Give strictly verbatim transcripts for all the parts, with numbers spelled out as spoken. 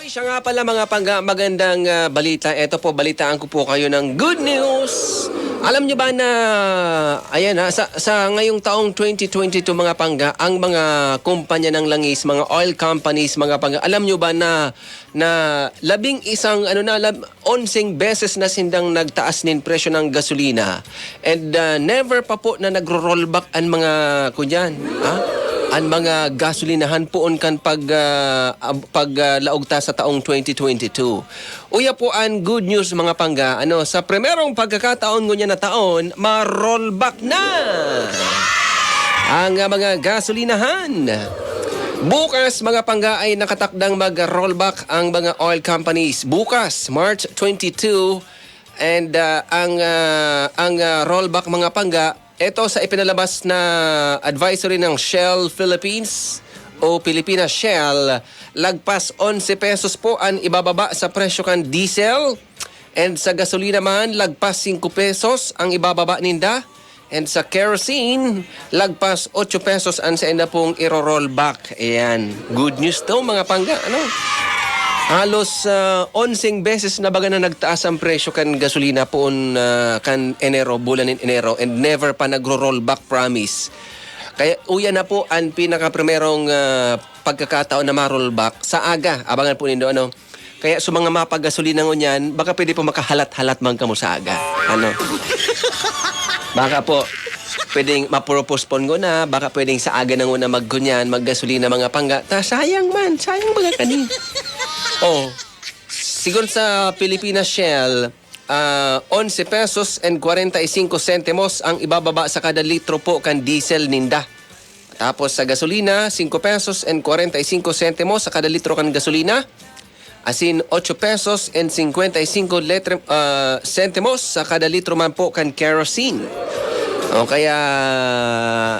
Siya nga pala, mga pangga, magandang, ah, balita. Eto po, balitaan ko po kayo ng good news. Alam nyo ba na, ayan ha, sa, sa ngayong taong twenty twenty-two, mga pangga, ang mga kumpanya ng langis, mga oil companies, mga pangga, alam nyo ba na, na labing isang, ano na, lab-, onseng beses na sindang nagtaas nin presyo ng gasolina? And, ah, never pa po na nagro-rollback an mga, kunyan, ha? An mga gasolinahan poon kan pag, ah, ab-, pag, ah, laog ta sa taong twenty twenty-two. Uya po an good news, mga pangga. Ano, sa primerong pagkakataon ngunyan na taon, ma-rollback na ang, ah, mga gasolinahan. Bukas, mga pangga, ay nakatakdang mag-rollback ang mga oil companies. Bukas, March twenty-two, and, ah, ang, ah, ang, ah, rollback, mga pangga, eto sa ipinalabas na advisory ng Shell Philippines o Pilipinas Shell, lagpas onse pesos po an ibababa sa presyo kan diesel, and sa gasolina man, lagpas singko pesos ang ibababa ninda, and sa kerosene, lagpas otso pesos an sainda pong iro-rollback. Ayan. Good news to, mga pangga, ano? Halos, ah, onseng beses na baga na nagtaas ang presyo kan gasolina poon, ah, kan Enero, bulan nin Enero, and never pa nagro-rollback, promise. Kaya uya na po an pinakaprimerong, ah, pagkakataon na ma-rollback sa aga. Abangan po nindo, ano? Kaya sa mga mapagasolina ngunyan, baka pwede po makahalat-halat man kamo sa aga. Ano? Baka po, pwedeng mapro-postpone ko na, baka pwedeng sa aga na nguna magkunyan, maggasolina, mga pangga. Ta, sayang man, sayang mga kani. Oh, sigon sa Pilipinas Shell, ah, onse pesos and kwarenta y singko sentimos ang ibababa sa kada litro po kan diesel ninda. Tapos sa gasolina, singko pesos and kwarenta y singko sentimos sa kada litro kan gasolina. Asin, otso pesos and singkwenta y singko letre-, ah, sentimos sa kada litro man po kan kerosene. O kaya,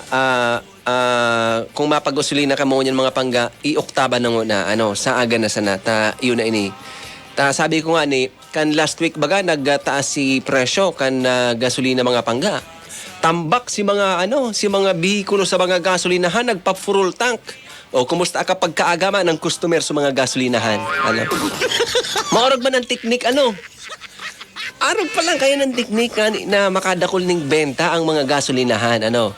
ah, ah, kung mapagasolina kamo ngunyan, mga pangga, i-oktaba na nguna, ano, sa aga na sana, ta, yun na ini. Ta, sabi ko nga ni, kan last week baga, nagtaas si presyo kan, ah, gasolina, mga pangga. Tambak si mga, ano, si mga behikulo sa mga gasolinahan, nagpa-full tank. O, kumusta ka pagkaaga man ang customer sa mga gasolinahan? Ano? Maorog man ang teknik, ano? Arog pa lang kaya ng teknik na, na makadakul ning benta ang mga gasolinahan, ano?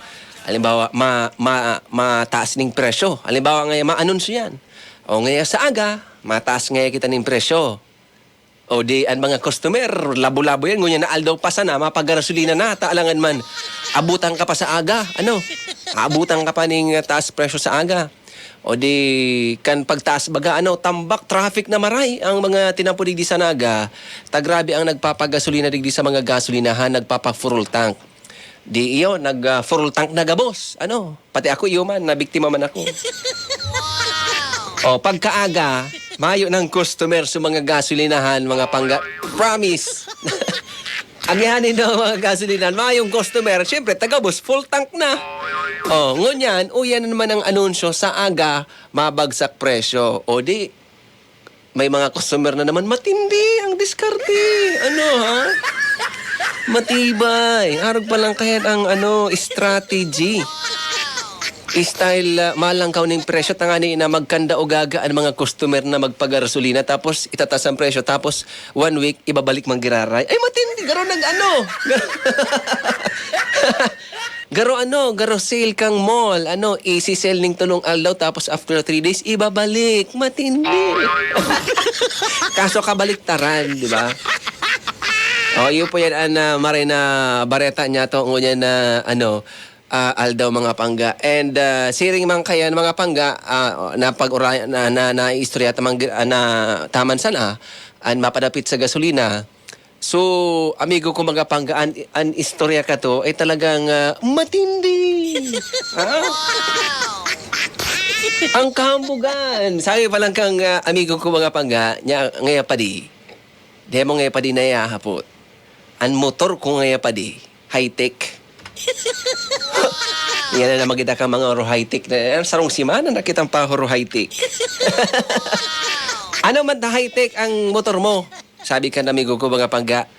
Halimbawa, ma-, ma-, mataas ning presyo. Halimbawa, ngayon, maanunsyo yan. O, ngayon sa aga, mataas ngayon kita ning presyo. O di, ang mga customer, labo-labo yan. Ngunyan na aldaw pa sana, mapaggasolina na, ta alangan man, abutan ka pa sa aga, ano? Abutan ka pa ning, ah, taas presyo sa aga. O di, kan pagtaas baga, ano, tambak, traffic na maray ang mga tinapo digdi sa Naga. Ta grabe ang nagpapagasolina digdi sa mga gasolinahan, nagpapa-full tank. Di iyo, nag, ah, full tank na gabos. Ano? Pati ako, iyo man, nabiktima man ako. O, pagkaaga, mayo ng customer sa mga gasolinahan, mga pangga-, promise. Agihanin daw mga gasolinahan, mayong customer, siyempre, tagabos, full tank na. O, ngunyan, uyan na naman ang anunsyo, sa aga, mabagsak presyo. O di, may mga customer na naman, matindi ang diskarte. Ano, ha? Matibay. Arog pa lang kahit ang, ano, strategy. Style, ah, malangkaw ning presyo, tangani na magkanda o gaga ang mga customer na magpagasolina, tapos itataas ang presyo, tapos one week, ibabalik man giraray. Ay, matindi, garo nag-ano? Garo ano, garo sale kang mall, ano, isi-sell ning tulong aldaw, tapos after three days, ibabalik. Matindi. Kaso kabaliktaran, di ba? O, iyo po yan, an, ah, maray na bareta niya to, ngunyan na, ano, ah, aldaw, mga pangga. And, ah, siring man kayan, mga pangga, ah, na pag-ura-, na, na, na istorya tamang gi-, ah, na taman sana, an mapadapit sa gasolina. So, amigo ko, mga pangga, an, an istorya ka to ay talagang, ah, matindi. Ha? Ang kahambugan. Sabi pa lang kang, ah, amigo ko, mga pangga, niya, ngaya pa di. Di mo ngaya pa di nayahapot. An motor ko ngaya pa di, high-tech. Yan na naman kita ka mga oro high-tech na. Sarong semana na kitang pahoro high-tech. Ano man ta high-tech ang motor mo? Sabi kan amigo ko, mga pangga,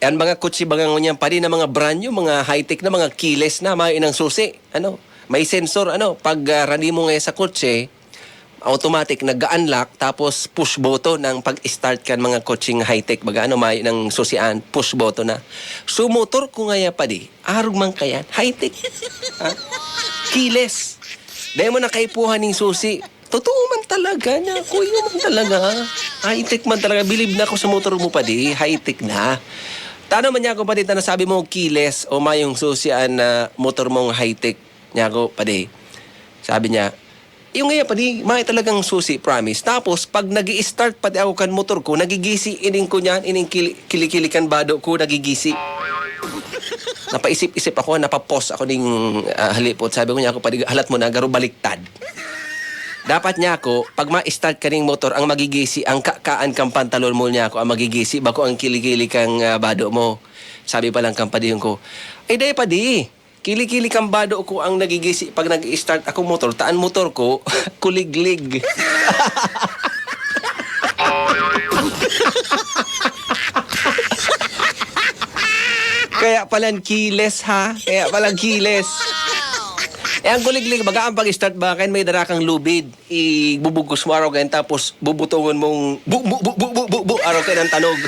an mga kotse baga ngunyan pa di na mga brand new, mga high-tech na, mga keyless na, may inang susi, ano, may sensor, ano, pag, ah, rani mo ngayon sa kotse, automatic, nag-unlock, tapos push button ang pag-start kan mga kotseng high-tech. Baga ano, mayo nang susian, push button na. So, motor ko ngaya, padi, arog man kayan, high-tech. Ha? Keyless. Dahil mo nakaipuhan ning susi. Totoo man talaga niya, kuya man talaga. High-tech man talaga. Bilib na ako sa motor mo, padi. High-tech na. Tano man niya ako, padi, tano sabi mo, keyless o mayong susian na motor mong high-tech. Niya ako, padi. Sabi niya, yung nga, padi, may talagang susi, promise. Tapos, pag nag start pati ako kan motor ko, nagigisi, ining ko niyan, ining kili-, kilikili kan bado ko, nagigisi. Napaisip-isip ako, napapos ako ning, ah, halipot. Sabi ko niya ako, padi, halat mo na, garo baliktad. Dapat niya ako, pag ma-start ka ning motor, ang magigisi, ang kakaan kang pantalon mo niya ako, ang magigisi, bako ang kilikili kang, ah, bado mo. Sabi pa lang kang padihon ko, "Ay, dai, padi, kilikili kang bado ko ang nagigisi pag nag-i-start ako motor, ta an motor ko, kuliglig." Kaya palan keyless, ha? Kaya palan keyless. Eh, ang kuliglig, baga ang pag-start ba, kan may dara kang lubid. Ibubugkos mo araw kayan, tapos bubutongon mong bu, bu, bu, bu, bu, bu, bu, araw kayan ang tanog.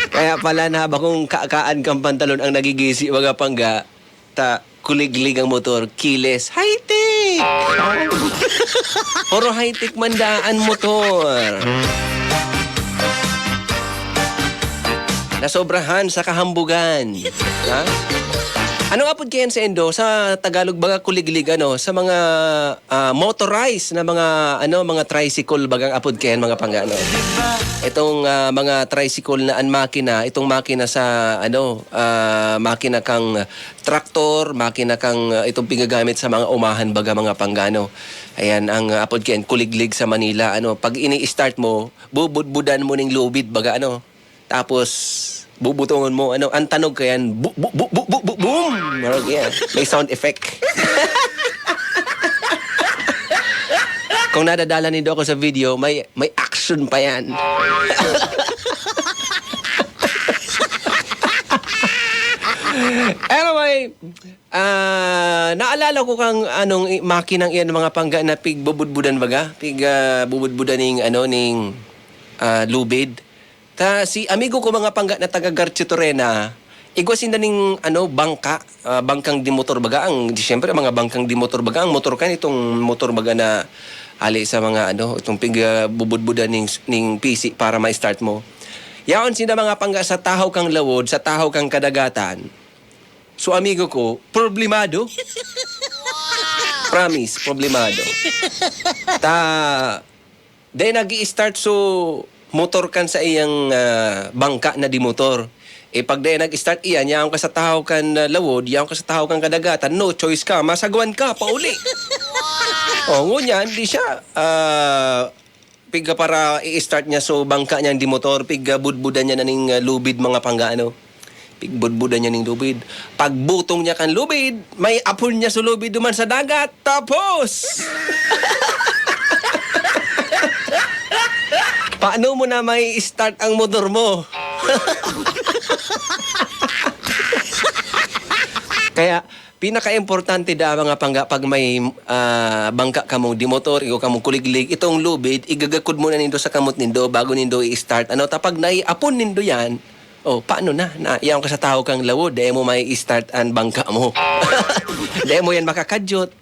Kaya pala na, bakong kakaan kang pantalon ang nagigisi, mga pangga, ta kuliglig ang motor, keyless, high-tech! Puro high-tech man daan motor. Nasobrahan sa kahambugan. Ha? Anong apod kayan sa Indo? Sa Tagalog, baga kuliglig, ano? Sa mga, ah, motorized na mga, ano, mga tricycle, bagang apod kayan, mga pangga, ano? Itong, ah, mga tricycle na an makina, itong makina sa, ano, ah, makina kang traktor, makina kang, ah, itong pinagamit sa mga umahan, baga, mga pangga, ano? Ayan, ang, ah, apod kayan, kuliglig sa Manila, ano? Pag ini-start mo, bubudbudan mo ning lubid, baga, ano? Tapos, bubutongon mo, ano, ang tanog kayan, bu-, bu-, bu-, bu-, bu-, bu-, boom! Marag yan. May sound effect. Kung nadadala nindo ako sa video, may, may action pa yan. Anyway, ah, naalala ko kang anong i-, makinang iyan, mga pangga na pigbubudbudan, baga? Pig, ah, bubudbudan ning, ano, ning, ah, lubid. Ta si amigo ko, mga pangga na taga Garchitorena, igwa sinda ning, ano, bangka, ah, bangkang dimotor baga ang, di siyempre, mga bangkang dimotor baga ang motor kan itong motor baga na hali sa mga, ano, itong pig, ah, bubudbudan ning, ning pisi para ma-start mo. Yaon sinda, mga pangga, sa tahaw kang lawod, sa tahaw kang kadagatan. So, amigo ko, problemado. Promise, problemado. Ta, dai nag-i-start so motor kan sa iyang, ah, bangka na di motor. Eh, pag dai nag-start iyan, yaon ka sa tahaw kan, ah, lawod, yaon ka sa tahaw kan kadagatan, no choice ka, masagwan ka, pauli. Oh, ngunyan, di siya, ah, pigka para i-start niya so bangka niya di motor, pigka budbudan niya na ning, ah, lubid, mga pangga, ano. Pigbudbudan niya ning lubid. Pagbutong niya kan lubid, may apon niya sa lubid duman sa dagat. Tapos! Paano mo na may start ang motor mo? Kaya, pinaka-importante da, mga pangga, pag may, ah, bangka kamong di motor, ikaw kamong kuliglig, itong lubid, igagakod mo na nindo sa kamot nindo bago nindo i-start. Ano, tapag naiapon nindo yan, oh, paano na? Na, yaon ka sa tahaw kang lawod, dai mo mai-start an bangka mo. Dai mo yan makakadyot.